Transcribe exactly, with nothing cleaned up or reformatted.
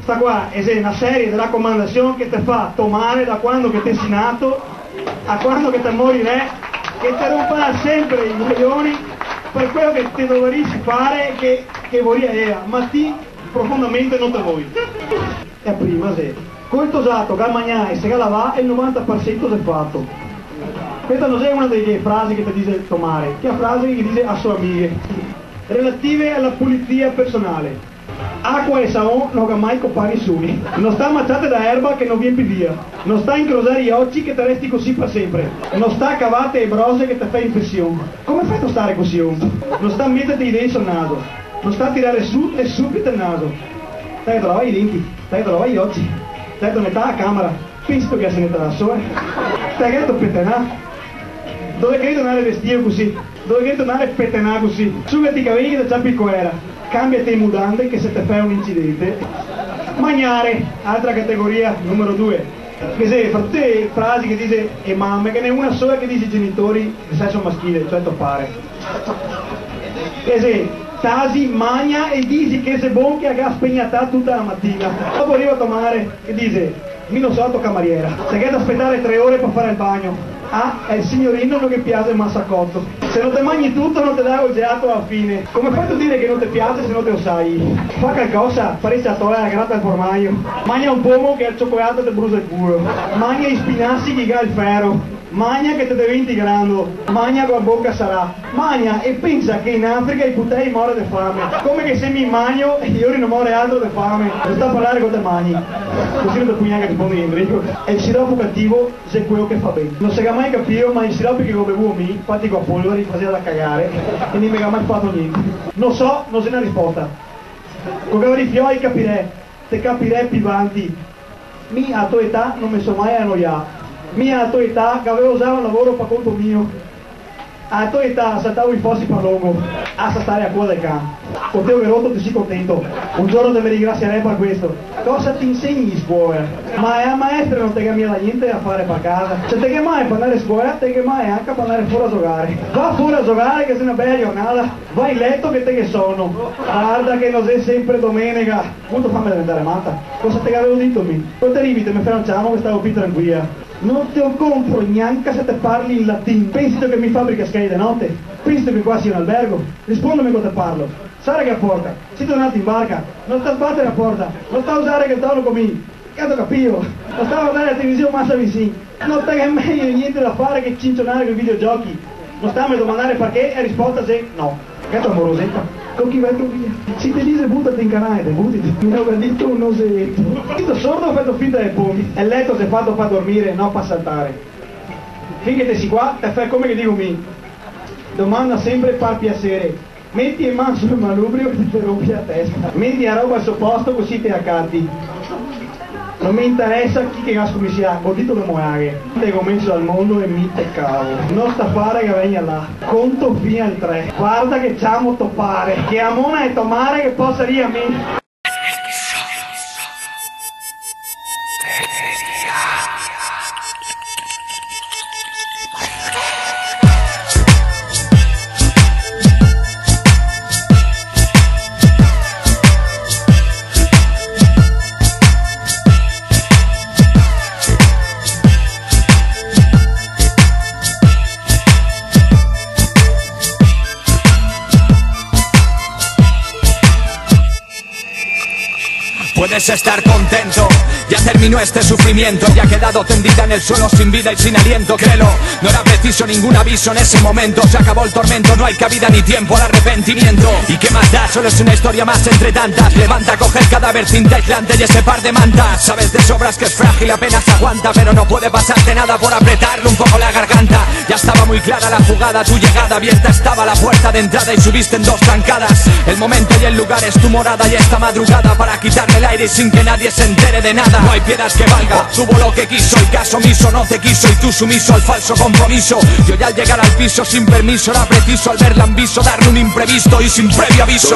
Sta qua xe na serie de racomandasion che te fa to mare da quando che te si nato a quando che te morirè, che te romparà sempre i coglioni per queo che te dovarisi fare, che, che voria ea, ma ti profondamente no te voi. E prima xe: col tosato ga magnà e se ga lavà, el novanta par sento xe fato. Questa no xe una de che frasi che te dixe to mare, che xe frasi che dixe a so amighe, relative a la pulizia personale. Acua e saon no ga mai copà nisuni. No sta maciate da erba che no vien pi via. No sta incrosare i oci che te resti cusì par sempre. No sta cavate e brose che te fa infesion. Come feto stare cusì, oh? No sta metete i dei sul naso. No sta tirare su e su pi tel naso. Te gheto lavà i denti, te gheto lavà i oci, te gheto netà a camera. Pensi che se netà da sola? Te gheto petenà? Dove che gheto ndare vestio cusì? Dove che gheto ndare petenà cusì? Sugati i cavei che te ciapi colera. Cambiate i mudande che se te fè un incidente. Magnare, altra categoria, numero due. Che xe, fra tute e frasi che dixe e mame, che ghe n'è una sola che dixe i genitori de seso maschile, cioè to pare. Che xe: tasi, magna e dixi che xe bon che a ga spegnatà tuta la matina. Dopo riva to mare e dixe: mi no so a to camariera. Se ghe da spetare tre ore par fare el bagno. Ah, el signorino no ghe piaxe masa coto. Se no te magni tuto, no te dago el gelato a la fine. Come feto a dire che no te piaxe se no te lo sa? Fa calcosa, parese a tola, grata el formaio. Magna un pomo che el ciocolato te brusa el culo. Magna i spinasi che ga el fero. Magna che te deventi grando. Magna co la boca sarà. Magna e pensa che in Africa i putei more de fame. Come che se mi magno, i lori no more altro de fame. No sta parlare co te magni. Cusì no te pol gnanca risponderghe indrio. E el siropo cativo xe queo che fa ben. No se ga mai capìo, ma i siropi che go bevuo mi, fati co la polvare, i fasea da cagare e no i me ga mai fato gnente. No so, no xe na risposta. Co gavarì fioi capirè, te capirè pi vanti. Mi a to età no me so mai anoià. Mi a to età gavevo za un lavoro pa conto mio. A to età saltavo i fosi par longo, lasa stare a coa del can. Co te lo ghe roto te si contento. Un giorno te me ringrasiarè par questo. Cosa te insegni in scuola? Ma a maestra no te ga mia dà gnente da fare par casa? Se te ghe male par ndare a scuola, te ghe male anca par ndare fora a zogare. Va fora a zogare che xe na bela giornata. Va in leto che te ghe sono. Varda che no xe sempre domenega. Vuto farme deventare mata? Cosa te gavevo dito mi? Co te rivi te me fè un ciamo che stavo pi tranquila. No te lo compro gnanca se te parli in latin. Pensito che mi fabrico schei de note? Pensito che qua sia un albergo? Rispondeme co te parlo. Sara che a porta. Sito ndati in barca? No sta sbatere a porta. No sta usare che tono co mi. Gheto capìo? No sta vardare la television masa visin. No te ghe mejo gnente da fare che cincionare coi videogiochi. No stame domandare parché, e la risposta xe no. Gheto moroseta? Co chi veto via? Se te dixe butate in canale, te buti. Mi no go dito un oseto. Sito sordo o feto finta de pomi? El leto xe fato par dormire, no par saltare. Fin che te si qua, te fè come che digo mi. Domanda sempre par piasere. Meti le man sul manubrio che te te rompi la testa. Meti la roba al so posto, cusì te la cati. No me interesa chi che ga scominsià, go dito che mo la ghe. Te go meso al mondo e mi te cavo. No sta fare che vegna là. Conto fin al tre. Varda che ciamo to pare. Che a mona de to mare che posa ria mi. Puedes estar contento, ya terminó este sufrimiento. Ya ha quedado tendida en el suelo sin vida y sin aliento. Créelo, no era preciso ningún aviso en ese momento. Se acabó el tormento, no hay cabida ni tiempo al arrepentimiento. ¿Y qué más da? Solo es una historia más entre tantas. Levanta, coge el cadáver, cinta aislante y ese par de mantas. Sabes de sobras que es frágil, apenas aguanta, pero no puede pasarte nada por apretarle un poco la garganta. Ya estaba muy clara la jugada, tu llegada, abierta estaba la puerta de entrada y subiste en dos zancadas. El momento y el lugar es tu morada y esta madrugada para quitarle el aire sin que nadie se entere de nada. No hay piedad que valga, tuvo lo que quiso, el caso omiso no te quiso y tú sumiso al falso compromiso. Y hoy al llegar al piso sin permiso era preciso al verla en viso darle un imprevisto y sin previo aviso.